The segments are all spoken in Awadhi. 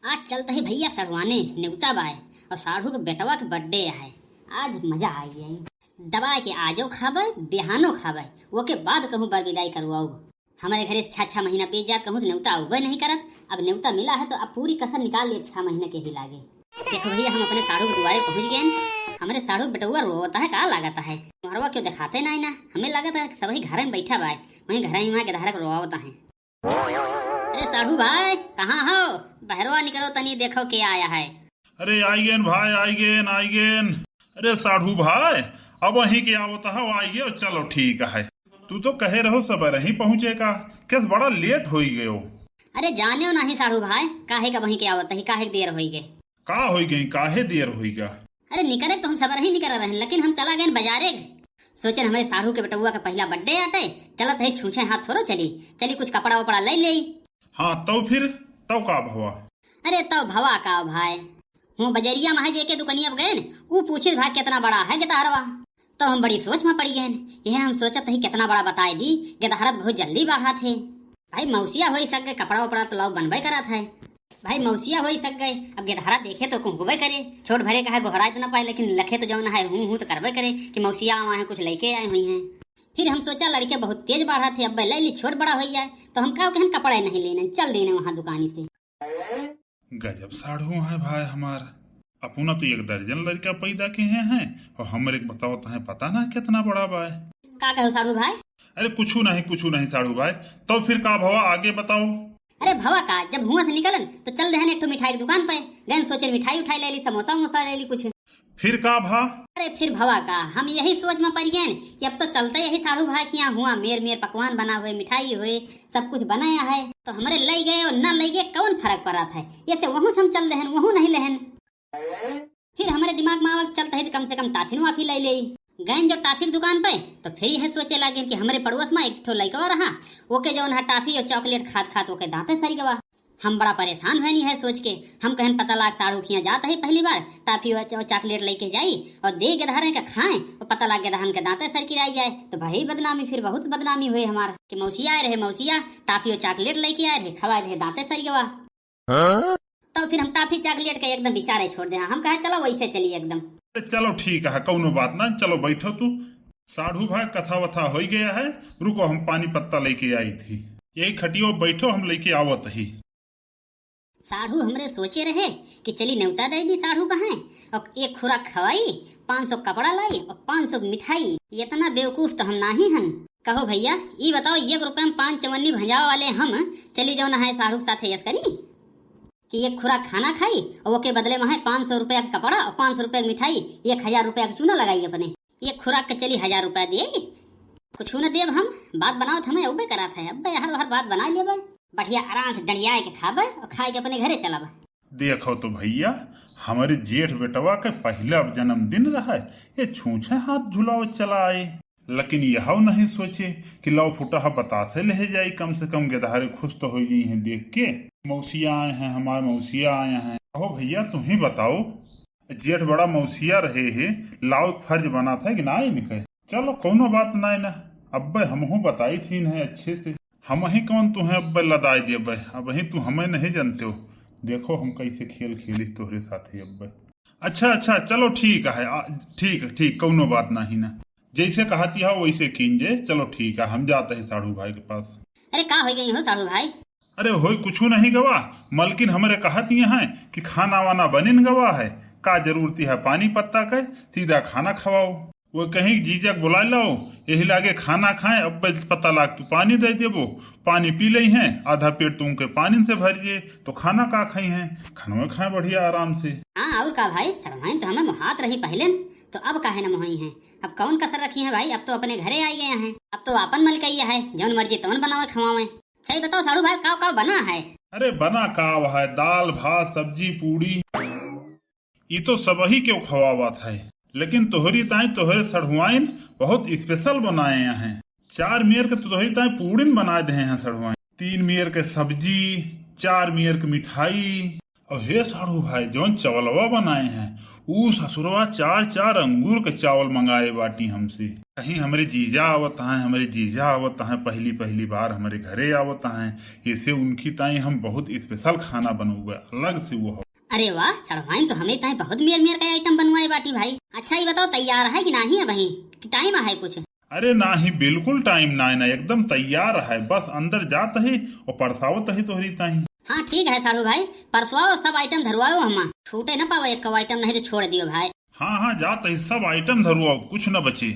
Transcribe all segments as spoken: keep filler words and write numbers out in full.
आज चलत ही भइया सढ़ुआने, नेउता बाय, अउर साढ़ू के बेटवा के birthday है। आज मजा आई जाई। दबाए के आजो खाबे, बिहानो खाबे, ओके बाद कहूँ बर बिदाई करवाउब। हमरे घरे छह छह महीना बीत जात, कहूँ तो नेउता अउबे नहीं करत। अब नेउता मिला है तो अब पूरी कसर निकाल लेब, छह महीना के ही लागे। देखो भइया, हम अपने साढ़ू के दुआरे पहुँच गए। हमरे साढ़ू के बेटउआ रोवत है, का लागत है? मोहरवा क्यों देखाते नाई ना? हमें लागत है सबही घरे में बैठा बाय, वहीं घरे में गेदहरा के रोवावत है। अरे साढ़ू भाई, कहाँ हो? बहरवा निकलो तनी, देखो के आया है। अरे आइ गेन भाई, आइ गेन, आइ गेन। अरे साढ़ू भाई, अबहीं के आवत हो, आइ गयो, चलो ठीक है। तू तो कहे रहो सबरही पहुँचे का, केस बड़ा late होई गयो। अरे जानेउ नाहीं साढ़ू भाई, काहे का अबहीं के आवत ही, काहे के देर होई गए। का होई गई, काहे देर होई गा? अरे निकरे तो हम सबरही निकरे रहन, लेकिन हम चला गए बजारे। सोचेन हमरे साढ़ू के बेटउआ के पहिला birthday आटे, चलत है छूछे हाथ थोड़ो चली, चली कुछ कपड़ा वपड़ा लइ लेई। हाँ, तउ फिर, तउ का भवा? अरे तउ भवा का भाई, हूँ बजरिया में है जेके दुकनिया पे गएन, ऊ पूछित भाई कितना बड़ा है गेदहरवा। तउ हम बड़ी सोच में पड़ी गएन, यह हम सोचत ही कितना बड़ा बताए दी, गेदहरा तो बहुत जल्दी बढ़त है। भाई मौसिया होई सक गए, कपड़ा वपड़ा तो लाव बनबे करत है। भाई मौसिया होई सक गए, अब गेदहरा देखे तो कुहकबे करे, छोट भरे का है गोहराए तो ना पाए, लेकिन लखे तो जौन है हूँ हूँ तो करबे करे कि मौसिया आवा है, कुछ लइके आए हुई हैं। फिर हम सोचा लड़के बहुत तेज बढ़त है, अब ले ली छोट बड़ा होई जाए, तो हम का कहन कपड़ा नहीं लेने, चल देने वहाँ दुकानी से। गजब साढ़ू है भाई हमार, अपना तो एक दर्जन लड़का पैदा किहे हैं अउर हमरे के बतावत हैं पता ना कितना बड़ा बाय। का कहो साढ़ू भाई? अरे कुछू नहीं, कुछू नहीं साढ़ू भाई। तो फिर का भवा, आगे बताओ। अरे भवा का, जब हुआं से निकलन तो चल देहन एक ठो मिठाई की दुकान पे, गएन सोचेन मिठाई उठाई ले ली, समोसा वमोसा ले ली कुछ। फिर का भा? अरे फिर भवा का, हम यही सोच में पड़ गएन कि अब तो चलते यही साढ़ू भाई के यहाँ हुआं मेर मेर पकवान बना हुए, मिठाई हुए, सब कुछ बनाया है, तो हमरे लइ गए अउर न लइ गए कौन फरक पड़त है, ये से वहूँ से हम चल देहन, वहूँ नहीं लेहन। फिर हमरे दिमाग में आवत चलत है तो कम से कम टाफिन वाफी लइ लेई। गएन जो टाफी के दुकान पे तो फिर यह सोचे लागेन कि हमरे पड़ोस में एक ठो लइकवा रहा, ओके जौन है टाफी अउर chocolate खात खात ओके दांते सरि गवा। हम बड़ा परेशान भएनी है सोच के। हम कहन पता लाग साढ़ू खियाँ जात है पहली बार, टाफी अउर च-, chocolate लइके जाई अउर दे गेदहरन के खाए अउर पता लाग गेदहरन के दांते सर किराई जाए तो भाई बदनामी, फिर बहुत बदनामी हुए हमार कि मौसिया आए रहे, मौसिया टाफी अउर chocolate लइके आए रहे, खवाए रहे दांते सर गवा। हाँ? तो फिर हम टाफी chocolate के एकदम बिचारे छोड़ दे। हम कहे चलो वैसे चली एकदम। अरे चलो ठीक है, कौनो बात ना, चलो बैठो तू। साढ़ू भाई कथा वथा होइ गया है, रुको हम पानी पत्ता लइके आइत ही। यही खटियो बैठो, हम लइके आवत ही। साढ़ू हमरे सोचे रहे कि चली नेवता दइ दी साढ़ू कहाँ अउर एक खुराक खवाई, पाँच सौ कपड़ा लाई अउर पाँच सौ मिठाई। इतना बेवकूफ तो हम नाही हन। कहो भइया, ई बताओ, एक रुपया में पाँच चवन्नी भंजावे वाले हम चली जौन है साढ़ू के साथे यस करी कि एक खुराक खाना खाई अउर ओके बदले में है पाँच सौ रुपया के कपड़ा अउर पाँच सौ रुपया के मिठाई, एक हजार रुपया के चूना लगाई अपने। एक खुराक के चली हजार रुपया दिए, कुछ न देब हम, बात बनावत हमें अउबे करत है, अब्बे हर हर बात बना लेबे, बढ़िया आराम से डंडियाए के खाबे अउर खाए के अपने घरे चलाबे। देखो तो भइया, हमरे जेठ बेटवा के पहिला जन्मदिन रहा, ये छूछे हाथ झुलावे चला आए। लेकिन यहौ नहीं सोचे कि लाव फुटहा बतासे लेहे जाई, कम से कम गेदहरे खुश तो होइ जइहैं देख के। मौसिया आए हैं, हमार मौसिया आए हैं। कहो भइया, तुहीं बताओ, जेठ बड़ा मौसिया रहे हे, लाव फर्ज बनत है कि ना इनके? चलो, कौनो बात नाई ना, अब्बे हमहूँ बताइत ही इन्हें अच्छे से। हमहीं कौन तुहें अब्बे लदाई देबे, अबहीं तू हमें नहीं जनतेउ। देखो हम कैसे खेल खेलित तोहरे साथे अब्बे। अच्छा, अच्छा, चलो ठीक है, आ, ठीक, ठीक, कौनो बात नाही ना। जैसे कहतिहा वैसे कीन जे। चलो ठीक है, हम जात ही साढ़ू भाई के पास। अरे का होइ गई हो साढ़ू भाई? अरे होई कुछू नहीं गवा, मलकिन हमरे कहतिया हैं कि खाना वाना बनिन गवा है, का जरूरत है पानी पत्ता के, सीधा खाना खवाओ। वो कहीं जीजा के बुलाए लाओ, यही लागे खाना खाए, अब्बे पता लाग तू पानी दइ देबो, पानी पी लइहैं, आधा पेट तो उनके पानी से भर जे, तो खाना का खइहैं, खानवे खाए बढ़िया आराम से। हाँ, अउर का भाई, सड़वाइन तो हमें मोहात रही पहिले, तो अब काहे न मोहाई हैं? अब कौन कसर रखी है भाई, अब तो अपने घरे आइ गए हैं, अब तो आपन मलकइया है, जौन मर्जी तौन बनावे खवावे। अच्छा, ये बताओ साढ़ू भाई, काव काव बना है? अरे बना काव है, दाल, भात, सब्जी, पूड़ी, ई तो सबही के खवावत है, लेकिन तोहरी ताई तोहरे सढ़ुआइन बहुत special बनाए हैं। चार मेर के तोहरी ताई पूड़िन बनाए देहे हैं सढ़ुआइन, तीन मेर के सब्जी, चार मेर के मिठाई, अउर हे साढ़ू भाई, जौन चवलवा बनाए हैं, ऊ ससुरवा चार चार अंगूर के चावल मंगाए बाटी हमसे। कहीं हमरे जीजा आवत हैं, हमरे जीजा आवत हैं, पहली पहली बार हमरे घरे आवत हैं, ऐसे उनकी ताई हम बहुत special खाना बनउबे, अलग से वो। अरे वाह, सड़वाइन तो हमरे ताई बहुत मेर मेर का item बनवाए बाटी भाई। अच्छा, ये बताओ, तैयार है कि नाही अबहीं, कि time है कुछ? अरे नाही, बिल्कुल time नाही ना, एकदम तैयार है, बस अंदर जात ही और परसावत ही तोहरी ताई। हाँ ठीक है साढ़ू भाई, परसवाओ, सब item धरवाओ हमा, छूटे न पावे एक item, नहीं तो छोड़ दियो भाई। हाँ हाँ, जात ही, सब item धरवाओ, कुछ न बचे।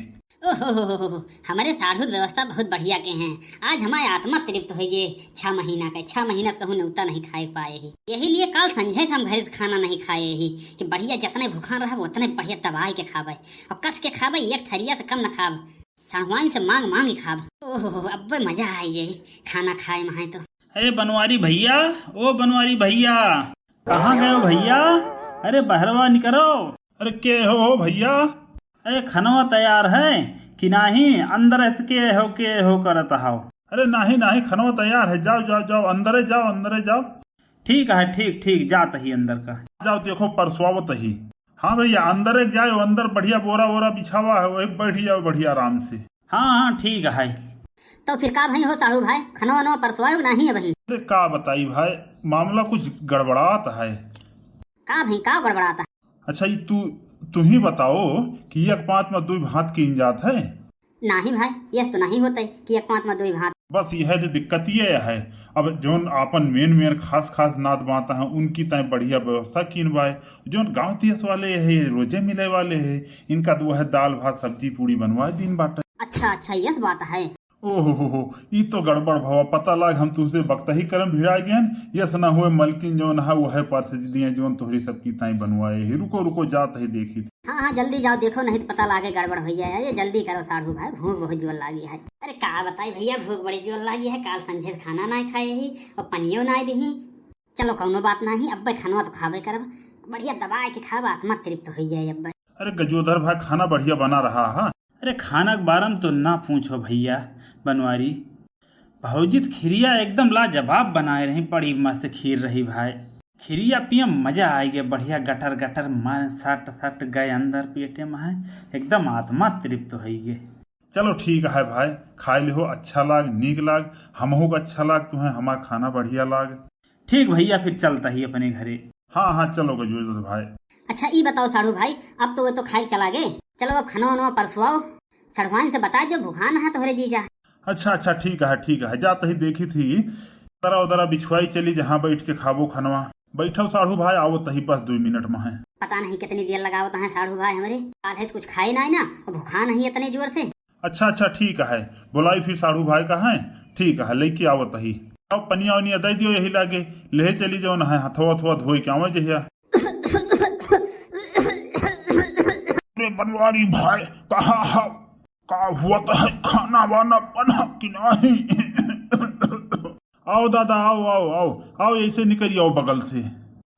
ओहो, हमरे साढ़ू व्यवस्था बहुत बढ़िया के हैं। आज हमारी आत्मा तृप्त हो गई। छह महीना के, छह महीना से कहूँ नेवता नहीं खाए पाए ही, यही लिए काल संझे से हम घर से खाना नहीं खाए ही कि बढ़िया जितने भूखान रहे उतने बढ़िया दबाए के खाबे और कस के खाबे, एक थरिया से कम न खाब। सड़वाइन से मांग मांग ही खाब। ओहो, अब्बे मजा आई जाई खाना खाए में है तो। अरे बनवारी भैया, ओ बनवारी भैया, कहाँ गयो भैया? अरे बहरवा निकरो। अरे के हो, हो भैया? अरे खनवा तैयार है कि नाही? अंदर के हो, के हो करत हाव? अरे नाही नाही, खनवा तैयार है, जाओ जाओ जाओ, अंदरे जाओ, अंदरे जाओ। ठीक है, ठीक ठीक, जात ही अंदर का। जाओ देखो, परसवावत ही। हाँ भैया, अंदर एक जाओ, अंदर बढ़िया बोरा वोरा बिछावा है, वही बैठ जाओ बढ़िया आराम से। हाँ हाँ ठीक है। तो फिर का भाई हो साढ़ू भाई, खनवा वनवा परसवायो नाही है भाई? अरे का बताई भाई, मामला कुछ गड़बड़ात है। का भाई, का गड़बड़ात है? अच्छा, ये तू, तू ही बताओ कि एक पाँत में दुई भात कीन जात है? नाही भाई, यस तो नहीं होते कि एक पाँत में दुई भात। बस यह तो दिक्कत ये है। अब जौन आपन मेन मेन खास खास नात बात है, उनकी ताई बढ़िया व्यवस्था कीन बाय। जौन गाँव देस वाले है, रोजे मिले वाले है, इनका तो वह दाल भात सब्जी पूड़ी बनवा दीन बाटे। अच्छा अच्छा, यस बात है। ओहो हो हो, ई तो गड़बड़ भवा, पता लाग हम तुझसे बकतही करम भिड़ा गयन, यस ना हुए मलकिन जौन है वह परस दिए जौन तोहरी सबकी ताई बनवाए है। रुको रुको, जात ही देखी। हाँ हाँ, जल्दी जाओ, देखो नहीं तो पता लागे गड़बड़ हो जाए। अरे जल्दी करो साढ़ू भाई, भूख बहुत जोर लागी है। अरे का बताई भैया, भूख बड़ी जोर लागी है, काल संझे से खाना ना खाए ही और पनियो ना दी। चलो कौनो बात नाही, अब्बे खनवा तो खाबे करब, बढ़िया दबाए के खाब, आत्मा तृप्त हो जाए अब्बे। अरे गजोधर भाई, खाना बढ़िया बना रहा है। अरे खाना के बारे में तो ना पूछो भैया बनवारी, भौजी तो खिरिया एकदम लाजवाब बनाए रही, बड़ी मस्त खीर रही भाई। खिरिया पिए मजा आ गया, बढ़िया गटर गटर मन सट सट गए अंदर पेटे में है, एकदम आत्मा तृप्त हो गए। चलो ठीक है भाई, खाए लिहो, अच्छा लाग, नीक लाग, हमहू के अच्छा लाग, तुम्हें हमार खाना बढ़िया लाग। ठीक भैया, फिर चलता ही अपने घरे। हाँ हाँ, चलो गजोधर भाई। अच्छा ई बताओ साढ़ू भाई, अब तो वो तो खाए के चला गए, चलो अब खाना वाना परसवाओ, सड़वाइन से बता जो भुखान है तोहरे जीजा। अच्छा अच्छा, ठीक है ठीक है, जात ही देखी थी दरा उदरा बिछवाई चली, जहाँ बैठ के खाबो खनवा। बैठो साढ़ू भाई, आवत ही बस दुई मिनट में है। पता नहीं कितनी देर लगावत हैं साढ़ू भाई हमरे, काल है कुछ खाए ना है ना, और भुखान है इतने जोर से। अच्छा अच्छा, ठीक है, बुलाई फिर साढ़ू भाई का है। ठीक है, लेके आवत ही। अब पनिया वनिया दे दियो यही लागे, ले चली जाओ ना है, हथवा हथवा धोए के आवे जहिया। अरे बनवारी भाई, कहाँ है? का हुआ तो है, खाना वाना बना कि नहीं? आओ दादा, आओ आओ आओ आओ, ऐसे निकल आओ बगल से।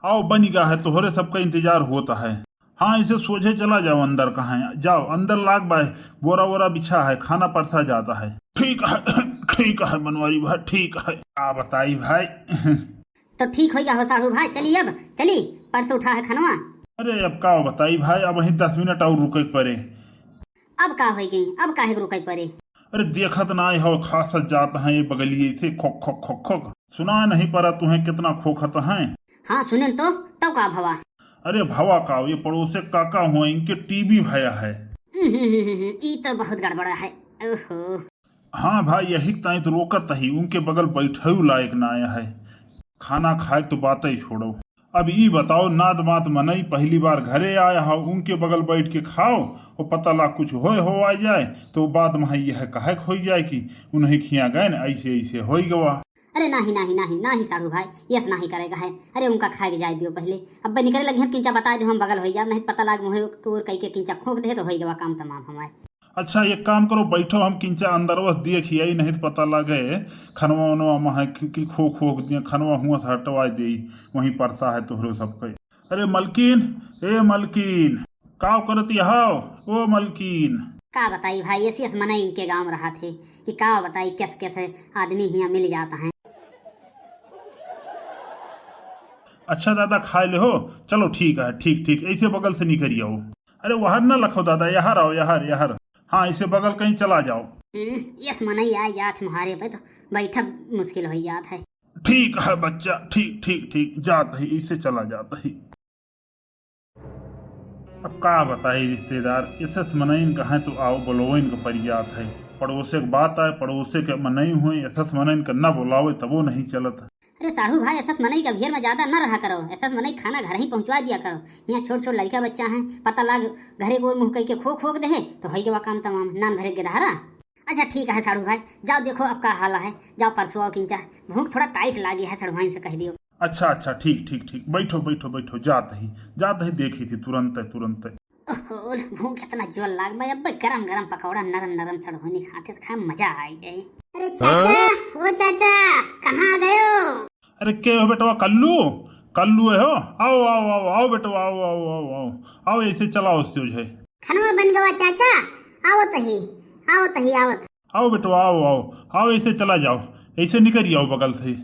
आओ, बन गया है, तोहरे सबका इंतजार होता है। हाँ, ऐसे सोझे चला जाओ अंदर, कहाँ है? जाओ अंदर, लाग बाय, बोरा वोरा बिछा है, खाना परसा जाता है। ठीक है, ठीक है बनवारी भाई, ठीक है। का बताई भाई। तो ठीक हो गया हो साढ़ू भाई, चली अब, चली, परस उठा है खनवा। अरे अब का बताई भाई, अब वहीं दस मिनट और रुके के पड़े। अब का हो गई, अब काहे के रुके के पड़े? अरे देखत ना हो, खास जात हैं ये बगलिए से, खोक खोक खोक खोक। सुना नहीं पड़ा तुम्हें कितना खोखत हैं? हाँ सुने तो, तब का भवा? अरे भवा का, ये पड़ोसे काका हुआ, इनके टीबी भया है। हम्म, हम्म, हम्म, हम्म, ई तो बहुत गड़बड़ा है। ओहो। हाँ भाई, यही ताई तो रोकत ही, उनके बगल बैठे लायक ना आया है, खाना खाए तो बात ही छोड़ो। अब ई बताओ, नाद मात मनई पहली बार घरे आया हो, उनके बगल बैठ के खाओ और पता ला कुछ होए हो आ जाए तो बाद में यह कहे हो जाए कि उन्हें खिया गए न, ऐसे ऐसे हो गवा। अरे नाही नाही नाही नाही साढ़ू भाई, यस नाही करेगा है। अरे उनका खाए के जाए दियो पहले, अब निकले लगी हैं तो किंचा बताए दो, हम बगल हो जाए, नहीं तो पता लाग मुँह और कई के किंचा खोंक दे तो हो गवा काम तमाम हमारे। अच्छा, एक काम करो, बैठो, हम किंचा अंदरवा से देख ही आई, नहीं तो पता लगे खनवा वनवा में है कि, कि खो खो दिया, खनवा हुआ से हटवा दे, वहीं परसा है तोहरो सबके। अरे मलकिन, ए मलकिन, का करत यहाँ? ओ मलकिन। का बताई भाई, ऐसी ऐसी मना इनके गांव रहा थे कि का बताई, कैसे कैसे आदमी हियाँ मिल जाता है। अच्छा दादा, खाए ले हो? चलो ठीक है, ठीक, ठीक, ऐसे बगल से निकल आओ। अरे वहर ना लखो दादा, यहर आओ, यहर, यहर। हाँ, ऐसे बगल कहीं चला जाओ। हम्म, यस मनई आ जात म्हारे पे तो बैठब मुश्किल होइ जात है। ठीक है बच्चा, ठीक, ठीक, ठीक, जात ही, ऐसे चला जात ही। अब का बताई रिश्तेदार, एसस मनइन कहें तो आओ बोलवइन के परियात है। पड़ोसे के बात आए, पड़ोसे के मनई हुए, एसस मनइन के न बोलावे तबो नहीं चलत। अरे साढ़ू भाई, एसस मनई के घेर में ज्यादा न रहा करो, एसस मनई खाना घर ही पहुँचवा दिया करो। यहाँ छोट छोट लड़का बच्चा हैं, पता लाग घरे गोर मुँह कई के खो खोक दे, तो होई गवा काम तमाम, नान भरे गेदहरा। अच्छा ठीक है साढ़ू भाई, जाओ देखो अब का हाल है, जाओ परसों आओ किंचा, भूख थोड़ा टाइट लागी है, साढ़ू भाई से कह दियो। अच्छा, अच्छा, ठीक, ठीक, ठीक, बैठो, बैठो, बैठो, जात ही, जात ही, देखी थी तुरंत, तुरंत। ओहो, भूख इतना जोर लाग बा, अब गरम गरम पकौड़ा नरम नरम सड़हुनी खाते तो खाए मजा आ जाए। अरे चाचा, ओ चाचा, कहाँ गयो? अरे के हो बेटवा, कल्लू? कल्लू है हो? आओ, आओ, आओ, आओ बेटवा, आओ, आओ, आओ, आओ, आओ, ऐसे चलाओ, सोझ है। खनवा बन गवा चाचा, आवत ही, आवत ही, आवत। आओ बेटवा, आओ, आओ, आओ, ऐसे चला जाओ, ऐसे निकल आओ बगल से।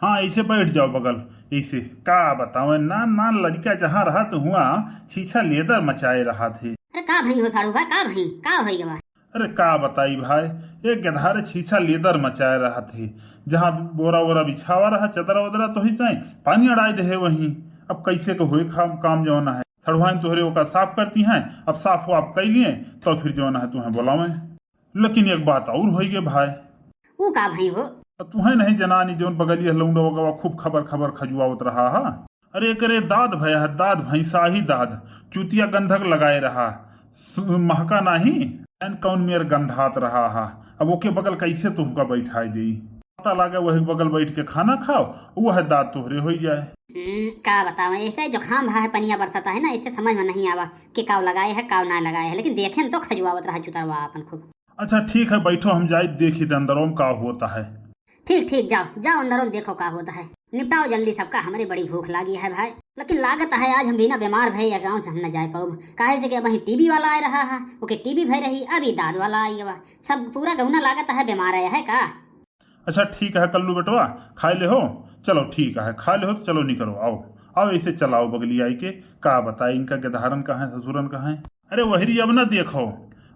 हाँ, ऐसे बैठ जाओ बगल, ऐसे। का बतावे, नान नान लड़का जहाँ रहत हुआ, छीछा लेदर मचाए रहत है। अरे का भई हो साढ़ू भाई, का भई, का होई गवा? अरे का बताई भाई, एक गधारे छीछा लेदर मचाए रहत है। जहाँ बोरा वोरा बिछावा रहा, चदरा वदरा तो ही तय पानी अड़ाए दे है वहीं। अब कैसे के होए खा-, काम जौन है। सड़ुआइन तोहरे ओका साफ करती हैं, अब साफ वाफ कई लिए तो फिर जौन है तुम्हें बोलावे। लेकिन एक बात और होई गे भाई। ऊ का भई हो? अब तुहें नहीं जनानी जौन बगलिया लौंडवा गवा खूब खबर खबर खजुआवत रहा हा। अरे एकरे दाद भया है, दाद भैंसाही दाद, चूतिया गंधक लगाए रहा, सु-, महका नाही, एन कौन मेर गंधात रहा हा। अब ओके बगल कैसे तुहका बैठाई देई? पता लागे वही बगल बैठ के खाना खाओ, वह दाद तोहरे होई जाए। हम्म, का बतावा, ऐसे जुकाम भा है, पनिया बरसता है ना, ऐसे समझ में नहीं आवा कि काव लगाए है, काव ना लगाए है, लेकिन देखे न तो खजुआवत रहा चुतरवा अपन खूब। अच्छा ठीक है, बैठो, हम जाई देखी थे अंदरों में का होता है। ठीक, ठीक, जाओ, जाओ अंदरों में देखो का होता है, निपटाओ जल्दी सबका, हमरे बड़ी भूख लागी है भाई। लेकिन लागत है आज हम बिना बीमार भये या गाँव से हम न जाए पाउब, काहे से कि अबहीं टीबी वाला आए रहा है, ओके टीबी भय रही, अभी दाद वाला आई गवा, सब पूरा गौना लागत है बीमार आया है का। अच्छा ठीक है कल्लू बेटवा, खाए ले हो, चलो ठीक है, खाए ले हो तो चलो निकरो, आओ, आओ ऐसे चलाओ बगली आई के। का बताई इनका गेदहारन कहाँ है, ससुरन कहाँ है। अरे वहरी अब ना देखो,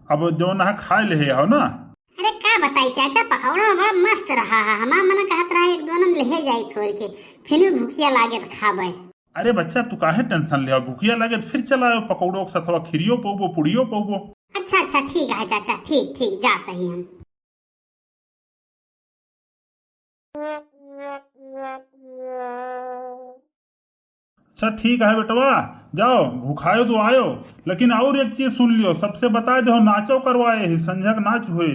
अब जौन है खाए ले हो ना। अरे का बताई चाचा, पकौड़ा बड़ा मस्त रहा है, हमार मन कहत रहा एक दोनम ले जाई थोड़ के, फिर भी भूखिया लागे तो खाबे। अरे बच्चा तू काहे टेंशन ले, भूखिया लागे तो फिर चलाओ, पकौड़ो के सथवा खीरियो पौबो, पुड़ियो पौबो। अच्छा अच्छा ठीक है चाचा, ठीक ठीक, जात ही हम। अच्छा ठीक है बेटवा, जाओ भुखायो तो आयो, लेकिन और एक चीज सुन लियो, सबसे बताए दो नाचो करवाए ही, संझक नाच हुए।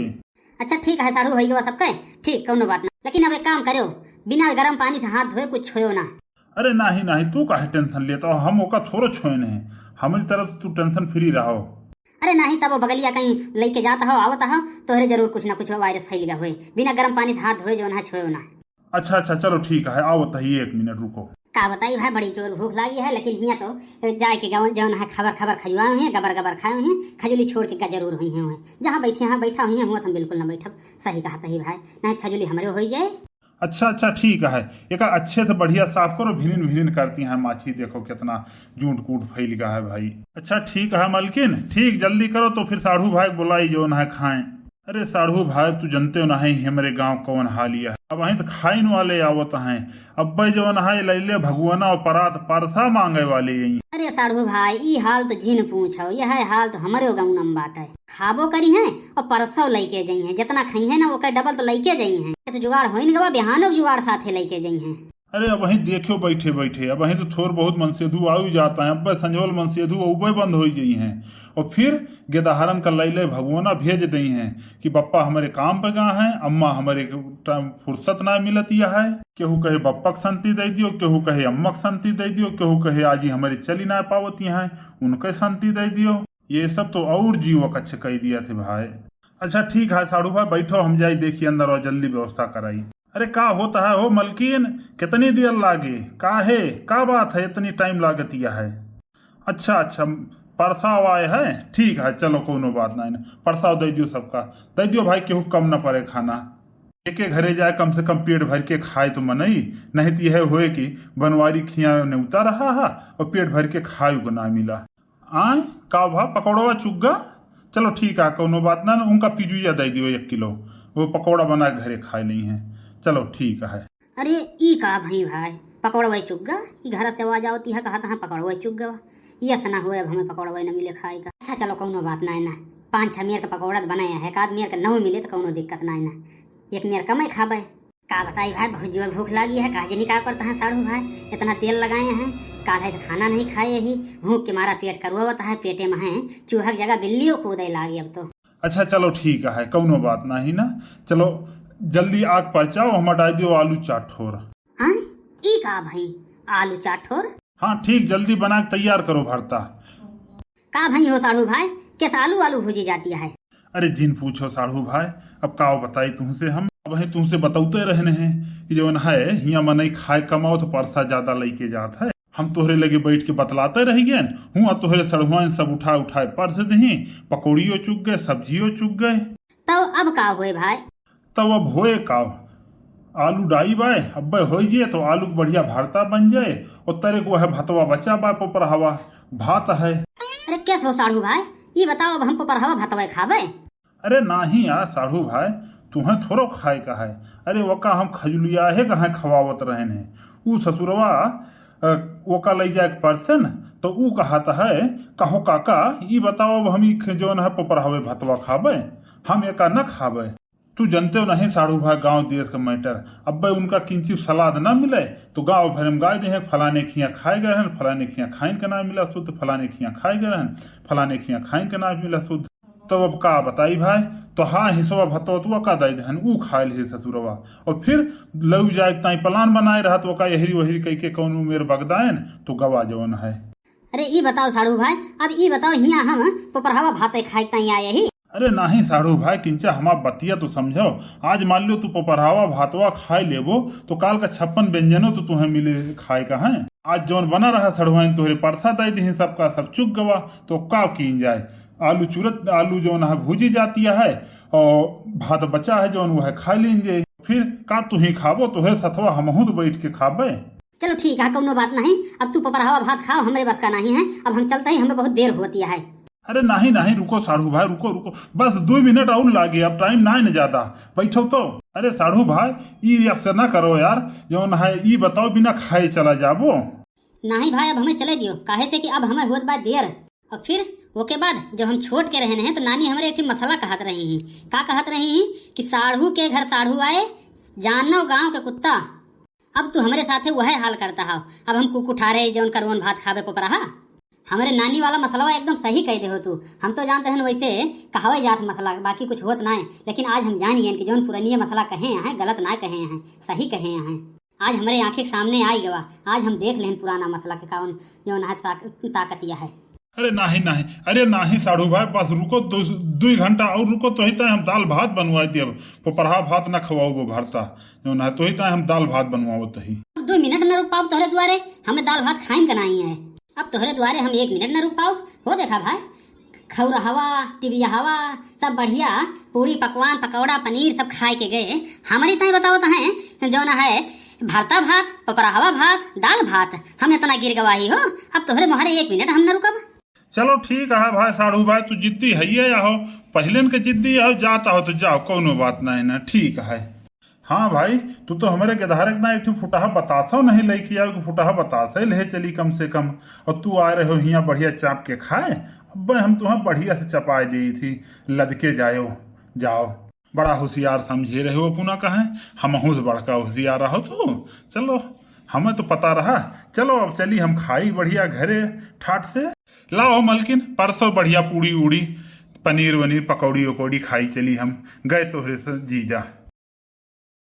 अच्छा ठीक है साढ़ू, होई गवा सबके ठीक, कौनो बात ना, लेकिन अब एक काम करो, बिना गरम पानी से हाथ धोए कुछ छोयो ना। अरे नाही नाही, तू काहे टेंशन लेता हो, हम ओका थोड़ो छोए नहीं, हमारी तरफ से तू टेंशन फ्री रहो। अरे नाही, तब वो बगलिया कहीं लेके जाता हो, आवता हो, तोहरे जरूर कुछ ना कुछ वायरस फैल गया हुए, बिना गरम पानी से हाथ धोए जो ना छोयो ना। अच्छा अच्छा, चलो ठीक है, आवत ही, एक मिनट रुको। का बताई भाई, बड़ी जोर भूख लागी है, लेकिन हियाँ तो जाए के गवन जवन है खबर खबर खजुआए हुए हैं, गबर गबर खाए हुए हैं, खजुली छोड़ के गजरूर हुई हैं हुए। जहाँ बैठे हैं बैठा हुई हैं, हुआ तो हम बिल्कुल ना बैठब। सही कहा तही भाई, नहीं तो खजुली हमरे होई जाए। अच्छा अच्छा ठीक है, एक अच्छे से बढ़िया साफ करो, भिनिन भिनिन करती हैं माछी, देखो कितना जूट कूट फैल गया है भाई। अच्छा ठीक है मलकिन, ठीक जल्दी करो तो फिर साढ़ू भाई बुलाई जवन है खाएं। अरे साढ़ू भाई, तू जनते हो ना है हमरे गांव कौन हाल है। अब वहीं तो खाइन वाले आवत हैं, अब्बे जवन है लैले भगवाना और परात परसा मांगे वाले यही। अरे साढ़ू भाई, ई हाल तो जिन पूछो, यह हाल तो हमरे गाँव में बाटे। खाबो करी हैं और परसो लइके जाई हैं, जितना खाई हैं ना ओकर डबल तो लइके जाई हैं। ये तो जुगाड़ होइन गवा, बिहानो के जुगाड़ साथे लइके जाई हैं। अरे अबहीं देखियो बैठे बैठे, अबहीं तो थोर बहुत मनसेधु आउ जाता है, अब्बे संझोल मनसेधु अउबे बंद होई जाई हैं। और फिर गेदहरन का लैले भगवाना भेज दई हैं कि बप्पा हमरे काम पे गा हैं, अम्मा हमरे ट-, फुर्सत ना मिलतिया है। केहू कहे बप्पा के शांति दे दियो, केहू कहे अम्मा के शांति दे दियो, केहू कहे आज ही हमरे चली ना पावती हैं, उनके शांति दे दियो। ये सब तो और जीव कच्छ कह दिया थे भाई। अच्छा ठीक है साढ़ू भाई, बैठो, हम जाई देखी अंदर और जल्दी व्यवस्था कराई। अरे का होता है हो मलकिन, कितनी देर लागे? का है, का बात है, इतनी टाइम लागतिया है? अच्छा अच्छा, परसाव आए है, ठीक है, चलो कोनो बात नहीं, परसाव दे दियो सबका, दे दियो भाई, केहू कम ना पड़े खाना। एके घरे जाए, कम से कम पेट भर के खाए तो मनई, नहीं तो यह होए कि बनवारी खिया नेवता रहा हा और पेट भर के खाए को ना मिला। आय, का भा, पकौड़वा चुग्गा? चलो ठीक है, कौनो बात ना, उनका पिजुइया दे दियो एक किलो, वो पकौड़ा बना के घरे खाए नहीं है। चलो ठीक है। अरे, ई का भई भाई, पकौड़वा चुग्गा? ई घर से आवाज आवती है, कहा था पकौड़वा चुग्गा। ई ऐसा ना होए, अब हमें पकौड़वा न मिले खाए का। अच्छा चलो, कौनो बात ना है ना, पाँच छह मेर के पकौड़ा तो बनाए है, एक आध मेर के नौ मिले तो कौनो दिक्कत ना है ना, एक मेर कम ही खाबे। का बताई भाई, बहुत जोर भूख लागी है, का जनी का करता है साढ़ू भाई, इतना तेल लगाए हैं, काल्हे से खाना नहीं खाए ही, भूख के मारा पेट करुआ होता है, पेटे में है चूहा की जगह बिल्लियों कूदे लागी अब तो। अच्छा चलो ठीक है, कौनो बात नहीं ना, चलो जल्दी आग परचाओ, हम डाल दियो आलू चार ठोर। हाँ, ई का भाई, आलू चार ठोर? हाँ ठीक, जल्दी बना के तैयार करो भरता। का भाई हो साढ़ू भाई, कैसे आलू आलू भूजी जाती है? अरे जिन पूछो साढ़ू भाई, अब का बताई तुमसे हम, अब ही तुमसे बतौते रहने हैं कि जवन है हिया मनई खाए कमाओ तो परसा ज्यादा लेके जात है। हम तोहरे लगे बैठ के बतलाते रह गए, हुआ तोहरे सढ़ुआइन सब उठाए उठाए परस दही, पकौड़ियो चुग गए, सब्जियो चुग गए। तब अब का हुए भाई? तब अब होए का, आलू डाई बाय, अब्बे होई जे तो आलू के बढ़िया भरता बन जाए, और तरे को वह भतवा बचा बा, पोपरहवा भात है। अरे कैसे हो साढ़ू भाई, ई बताओ, अब हम पोपरहवा भतवा खाबे? अरे नाही यार साढ़ू भाई, तुहें थोड़ो खाए का है। अरे वका हम खजुलिया है कहाँ खवावत रहन है। ऊ ससुरवा, अ, वका लई जाए के परसन, तो ऊ कहत है, "कहो काका, ई बताओ अब हम ई ख-, जौन है पोपरहवे भतवा खाबे, हम एका न खाबे।" तू जनते हो नहीं साढ़ू भाई गाँव देश का मैटर, अब्बे उनका किंचित सलाद ना मिले तो गाँव भर में गाय दे हैं, "फलाने खिया खाए गए रहन, फलाने खिया खाइन के ना मिला शुद्ध, फलाने खिया खाए गए रहन, फलाने खिया खाइन के ना मिला शुद्ध।" तो अब का बताई भाई, तो हाँ हिसवा भतवा तू का दे देहन, ऊ खाए ले ससुरवा। और फिर लऊ जाए ताई प्लान बनाए रहत, ओका यहरी वहरी कह के कौन मेर बगदायन तो गवा जवन है। अरे ई बताओ साढ़ू भाई, अब ई बताओ हिया हम पोपरहवा भाते खाए ताई आए ही? अरे नाही साढ़ू भाई, किंचा हमार बतिया तो समझो। आज मान लो तू पोपरहवा भातवा खाए लेबो तो काल का छप्पन व्यंजनो तो तुहें मिले खाए का है। आज जौन बना रहा सढ़ुआइन तोहरे परसा दे दही, सबका सब चुग गवा, तो का कीन जाए। आलू चूरत, आलू जौन है भूजी जाती है और भात बचा है जौन वह खा लीन जाए। फिर का तू ही खाबो, तोहरे सथवा हमहू तो बैठ के खाबे। चलो ठीक है, कौनो बात नहीं, अब तू पोपरहवा भात खाओ, हमरे बस का नहीं है, अब हम चलते ही, हमें बहुत देर होती है। अरे नाही नाही, रुको साढ़ू भाई, रुको रुको, बस दो मिनट और लागे, अब टाइम ना है ना ज्यादा, बैठो तो। अरे साढ़ू भाई, ई ऐसे ना करो यार, जौन है ई बताओ बिना खाए चला जाबो। नाही भाई, अब हमें चले दियो, काहे से कि अब हमें होत बा देर। और फिर ओके बाद जब हम छोट के रहन हैं तो नानी हमरे एक ठे मसला कहत रही ही। का कहत रही ही कि साढ़ू के घर साढ़ू आए, जानो गाँव के कुत्ता। अब तू हमरे साथे वह हाल करता हो। अब हम कुकुठारे जौन करवन भात खाबे पोपरहा। हमरे नानी वाला मसलवा एकदम सही कह दे हो तू। हम तो जानते हैं वैसे कहावे जात मसला, बाकी कुछ होत ना है, लेकिन आज हम जान गए कि जौन पुरनिया मसला कहे हैं गलत ना कहे हैं, सही कहे हैं। आज हमरे आँखें के सामने आई गवा, आज हम देख लेहन पुराना मसला के कौन जौन है ताक-, ताकतिया है। अरे नाही नाही, अरे नाही साढ़ू भाई, बस रुको, दो, दुई घंटा और रुको, तोही ताई हम दाल भात बनवाई दियब। पोपरहा भात ना खवाओ वो भरता, जौन है तोही ताई हम दाल भात बनवाओ तही। अब दो मिनट न रुक पाओ तोहरे दुआरे, हमें दाल भात खाइन का नाही है। अब तोहरे दुआरे हम एक मिनट न रुक पाओ। हो देखा भाई, खौरहवा, टिबियहवा, सब बढ़िया पूड़ी, पकवान, पकौड़ा, पनीर सब खाए के गए। हमरी ताई बतावत हैं, जौन है भरता भात, पपरहवा भात, दाल भात, हम इतना गिर गवाही हो। अब तोहरे मोहरे एक मिनट हम न रुकब। चलो ठीक है भाई साढ़ू भाई, तू जिद्दी है ये हो, पहले के जिद्दी हो, जाता हो तो जाओ, कौनो बात नहीं ना, ठीक है। हाँ भाई, तू तो हमरे गेदहरे के ना एक ठो फुटहा बतासो नहीं लेके आओ कि फुटहा बतासे ले चली कम से कम, और तू आ रहे हो हियाँ बढ़िया चाप के खाए। अब हम तुम्हें बढ़िया से चपाई दी थी, लदके जायो, जाओ। बड़ा होशियार समझे रहे हो अपना, कहें हमहू से बड़का होशियार रहो तू। चलो, हमें तो पता रहा। चलो अब चली हम खाई बढ़िया घरे ठाट से। लाओ मलकिन, परसो बढ़िया पूड़ी उड़ी, पनीर वनीर, पकौड़ी उकौड़ी खाई चली हम। गए तोहरे से जीजा।